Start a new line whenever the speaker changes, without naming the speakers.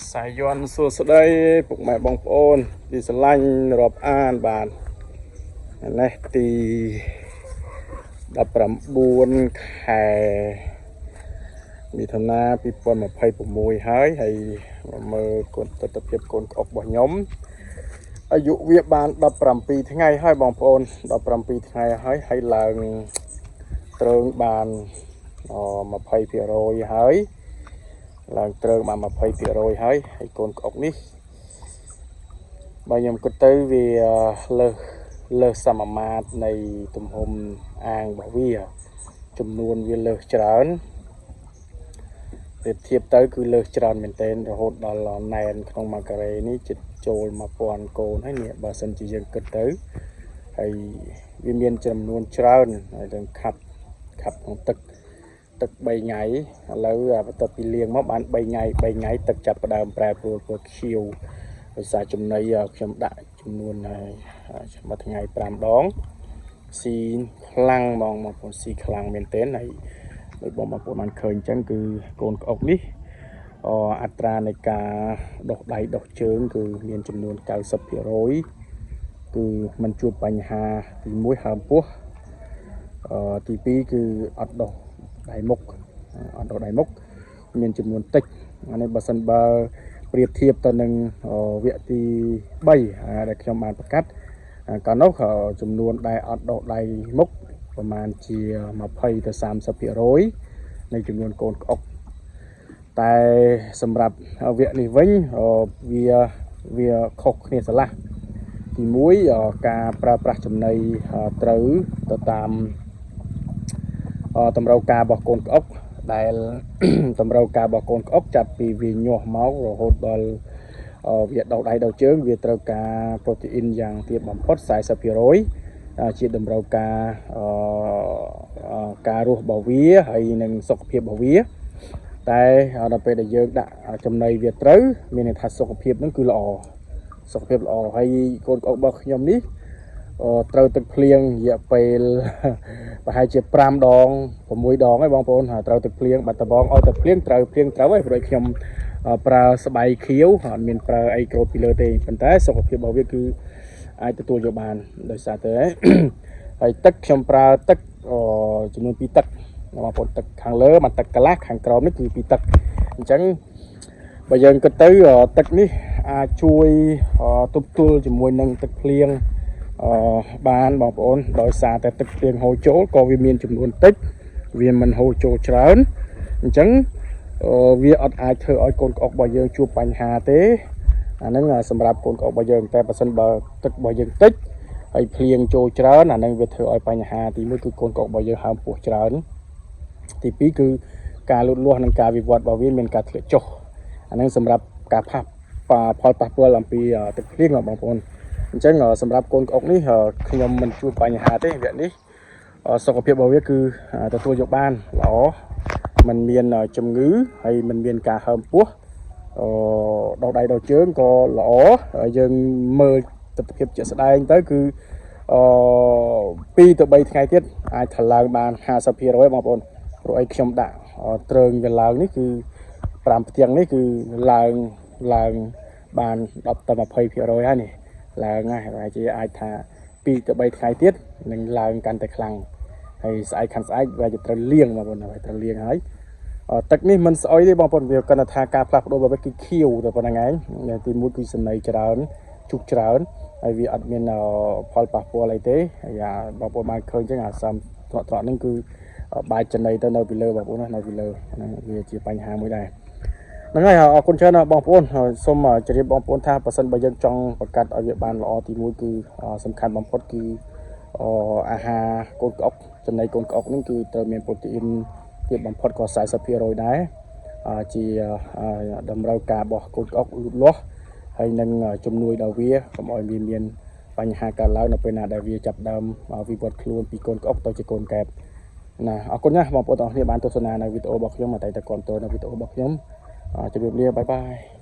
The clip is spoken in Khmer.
សាយ័ន្តសួស្តីពុកម៉ែបងប្អូនទីស្រឡាញ់រាប់អានបាទនេះទី19ខែមិថុនា2026ហើយហើយមកមើលកូនទស្សនភាពកូនក្អុករបស់ខ្ញុំអាយុវាបាន17ថ្ងៃហើយបងប្អូន17ថ្ងៃហើយហើយឡើងទ្រើងបាន20%ហើយ ឡើងទ្រើងបាន20%ហើយហើយកូនក្អុកនេះបើខ្ញុំគិតទៅវាលើសលើសសមាមាត្រនៃទំហំអាងរបស់វាចំនួនវាលើសច្រើនប្រៀបធៀបទៅគឺលើសច្រើនមែនទែនរហូតដល់ណែនក្នុងមួយការ៉េនេះជិតចូល1000កូនហើយនេះបើសិនជាយើងគិតទៅហើយវាមានចំនួនច្រើនហើយនឹងខាប់ខាប់ក្នុងទឹក ទឹក3ថ្ងៃឥឡូវបន្ទាប់ពីលាងមកបាន3ថ្ងៃ3ថ្ងៃទឹកចាប់ផ្ដើមប្រែប្រួលពណ៌ខៀវដោយសារចំណីខ្ញុំដាក់ចំនួនមួយថ្ងៃ5ដងស៊ីខ្លាំងហ្មងបងប្អូនស៊ីខ្លាំងមែនទែនហើយដូចបងប្អូនបានឃើញអញ្ចឹងគឺកូនក្អុកនេះអត្រានៃការដុសដៃដុសជើងគឺមានចំនួន90%គឺมันជួបបញ្ហាទី1ហើមពោះទី2គឺអត់ដុសដៃមុខអត់ដុសដៃមុខមានចំនួនតិចអានេះបើសិនបើប្រៀបធៀបទៅនឹងវគ្គទី3ដែលខ្ញុំបានប្រកាសកាលនោះចំនួនដែលអត់ដុសដៃមុខប្រហែលជា20ទៅ30%នៃចំនួនកូនក្អុកតែសម្រាប់វគ្គនេះវិញវាវាខុសគ្នាស្រឡះទី1ការប្រើប្រាស់ចំណីត្រូវទៅតាមតម្រូវការរបស់កូនក្អុកដែល តម្រូវការរបស់កូនក្អុកចាប់ពីវាញាស់មករហូតដល់វាដោះដៃដោះជើងវាត្រូវការប្រូតេអ៊ីនយ៉ាងទាបបំផុត40%ជាតម្រូវការការរស់របស់វាហើយនិងសុខភាពរបស់វាតែដល់ពេលដែលយើងដាក់ចំណីវាត្រូវមានន័យថាសុខភាពនឹងគឺល្អសុខភាពល្អហើយកូនក្អុករបស់ខ្ញុំនេះត្រូវទឹកភ្លៀងរយៈពេល ប្រហែលជា5ដង6ដងហើយបងប្អូនត្រូវទឹកភ្លៀងបាត់ដបងឲ្យទឹកភ្លៀងត្រូវភ្លៀងត្រូវហើយព្រោះខ្ញុំប្រើស្បៃខៀវអត់មានប្រើអីក្រូតពីលើទេប៉ុន្តែសុខភាពរបស់វាគឺអាចទទួលយកបានដោយសារតែ ហើយទឹកខ្ញុំប្រើទឹកចំនួន2ទឹកបងប្អូនទឹកខាងលើមួយទឹកកន្លះខាងក្រោមនេះគឺ2ទឹកអញ្ចឹងបើយើងគិតទៅទឹកនេះអាចជួយទប់ទល់ជាមួយនឹងទឹកភ្លៀងអឺបានបងប្អូនដោយសារតែទឹកភ្លៀងហូរចូលក៏វាមានចំនួនតិចវាមិនហូរចូលច្រើនអញ្ចឹងវាអត់អាចធ្វើឲ្យកូនក្អុករបស់យើងជួបបញ្ហាទេអាហ្នឹងសម្រាប់កូនក្អុករបស់យើងតែបើសិនបើទឹករបស់យើងតិចហើយភ្លៀងចូលច្រើនអាហ្នឹងវាធ្វើឲ្យបញ្ហាទី1គឺកូនក្អុករបស់យើងហើមពោះច្រើនទី2គឺការលូតលាស់និងការវិវត្តរបស់វាមានការធ្លាក់ចុះអាហ្នឹងសម្រាប់ការផាសផលប៉ះពាល់អំពីទឹកភ្លៀងបងប្អូនអញ្ចឹងសម្រាប់កូនក្អុកនេះខ្ញុំមិនជួបបញ្ហាទេវគ្គនេះសុខភាពរបស់វាគឺទទួលយកបានល្អมันមានជំងឺហើយมันមានការហើមពោះអឺដោះដៃដោះជើងក៏ល្អយើងមើលទស្សនភាពជាក់ស្ដែងទៅគឺអឺ2ទៅ3ថ្ងៃទៀតអាចថាឡើងបាន50%បងប្អូនព្រោះអីខ្ញុំដាក់ទ្រើងវាឡើងនេះគឺ5ផ្ទាំងនេះគឺឡើងឡើងបាន10ទៅ20%ហើយនេះឡើងហើយប្រហែលជាអាចថា2ទៅ3ថ្ងៃទៀតនឹងឡើងកាន់តែខ្លាំងហើយស្អែកខាងស្អែកវាจะត្រូវលាងបងប្អូនហើយត្រូវលាងហើយទឹកនេះមិនស្អុយទេបងប្អូនវាគាត់ថាការផ្លាស់ប្ដូររបស់វាគឺខៀវតែប៉ុណ្្នឹងឯងទីមួយគឺសំណីច្រើនជុកច្រើនហើយវាអត់មានផលប៉ះពាល់អីទេហើយបងប្អូនបានឃើញចឹងអាសាំត្រកត្រកហ្នឹងគឺបាយចំណីទៅនៅពីលើបងប្អូនណានៅពីលើហ្នឹងវាជាបញ្ហាមួយដែរហ្នឹងហើយអរគុណច្រើនបងប្អូនសូមជម្រាបបងប្អូនថាបើសិនបើយើងចង់បង្កាត់ឲ្យវាបានល្អទីមួយគឺសំខាន់បំផុតគឺអាហារកូនក្អុកចំណីកូនក្អុកហ្នឹងគឺត្រូវមានប្រូតេអ៊ីនទាបបំផុតក៏40%ដែរជាតម្រូវការរបស់កូនក្អុកលូតលាស់ហើយនឹងជំនួយដល់វាកុំឲ្យវាមានបញ្ហាកើតឡើងនៅពេលណាដែលវាចាប់ដើមវិវត្តខ្លួនពីកូនក្អុកទៅជាកូនកែបណាអរគុណណាស់បងប្អូនទាំងអស់គ្នាបានទស្សនានៅវីដេអូរបស់ខ្ញុំតែតែគាំទ្រនៅវីដេអូរបស់ខ្ញុំជម្រាបលា bye bye.